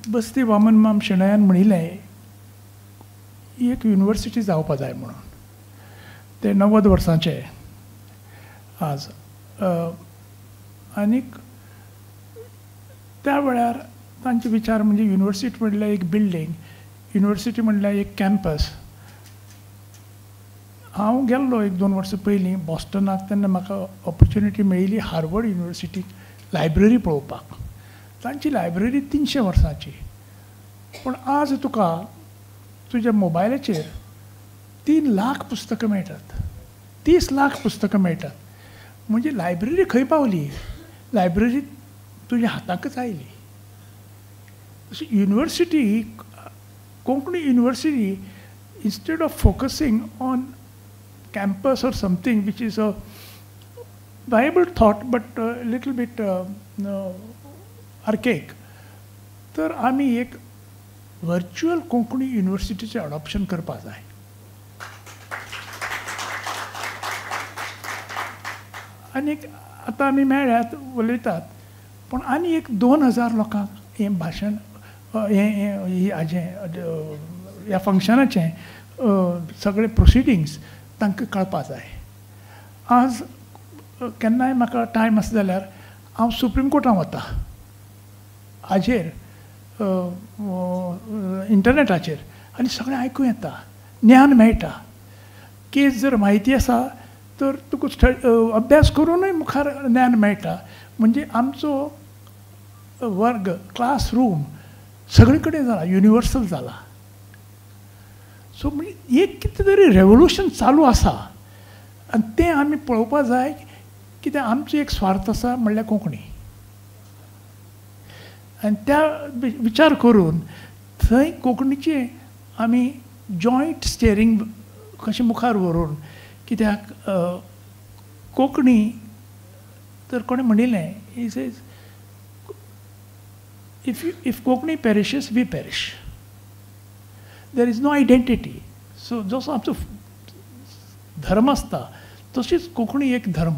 बस्ती वामनमाम शेणयान म्हणिल्लें एक युनिवर्सिटी जावपा जाय म्हणून. ते 90 वर्सांचे आज. आनीक त्या वेळार तांचे विचार म्हणजे युनिवर्सिटी म्हणल्यार एक बिल्डींग, युनिवर्सिटी म्हणल्यार एक कॅम्पस. हांव गेल्लो 1-2 वर्सां पयलीं बॉस्टनाक, तेन्ना म्हाका ऑपॉर्च्युनिटी मेळिल्ली हार्वर्ड युनिवर्सिटीक लायब्ररी पळोवपाक. तांची लायब्ररी 300 वर्सांची, पूण आज तुका तुज्या मोबायलाचेर 3 लाख पुस्तकां मेळटात, 30 लाख पुस्तकां मेळटात. म्हणजे लायब्ररी खंय पावली? लायब्ररी तुज्या हाताकच आयली. तशी university, Konkani university, instead of focusing on campus or something which is a viable thought but a little bit archaic, तर आमी एक व्हर्च्युअल कोंकणी युनिवर्सिटीचें अडॉप्शन करपा जाय. आनीक आतां आमी मेळ्ळ्यात उलयतात, पूण आनी एक 2000 लोकांक हें भाशण हें हाजें ह्या फंक्शनाचें सगळे प्रोसिडींग्स तांकां कळपा जाय. आज केन्नाय म्हाका टायम आसा जाल्यार हांव सुप्रीम कोर्टान वता, हाजेर इंटरनेटाचेर, आनी सगळें आयकूं येता, ज्ञान मेळटा. केस जर म्हायती आसा तर तुका अभ्यास करूनय मुखार ज्ञान मेळटा. म्हणजे आमचो वर्ग, क्लासरूम सगळे कडेन जाला, युनिवर्सल जाला. सो म्हणजे एक कितें तरी रेवोल्युशन चालू आसा आनी तें आमी पळोवपा जाय. कित्याक आमचो एक स्वार्थ आसा म्हणल्यार कोंकणी, आनी त्या विचार करून थंय कोंकणीचें आमी जॉयंट स्टेरींग कशें मुखार व्हरून, कित्याक कोंकणी तर कोणें म्हणिल्लें, is is if Konkani perishes we perish, there is no identity. So जसो आमचो धर्म आसता तशीच कोंकणी एक धर्म.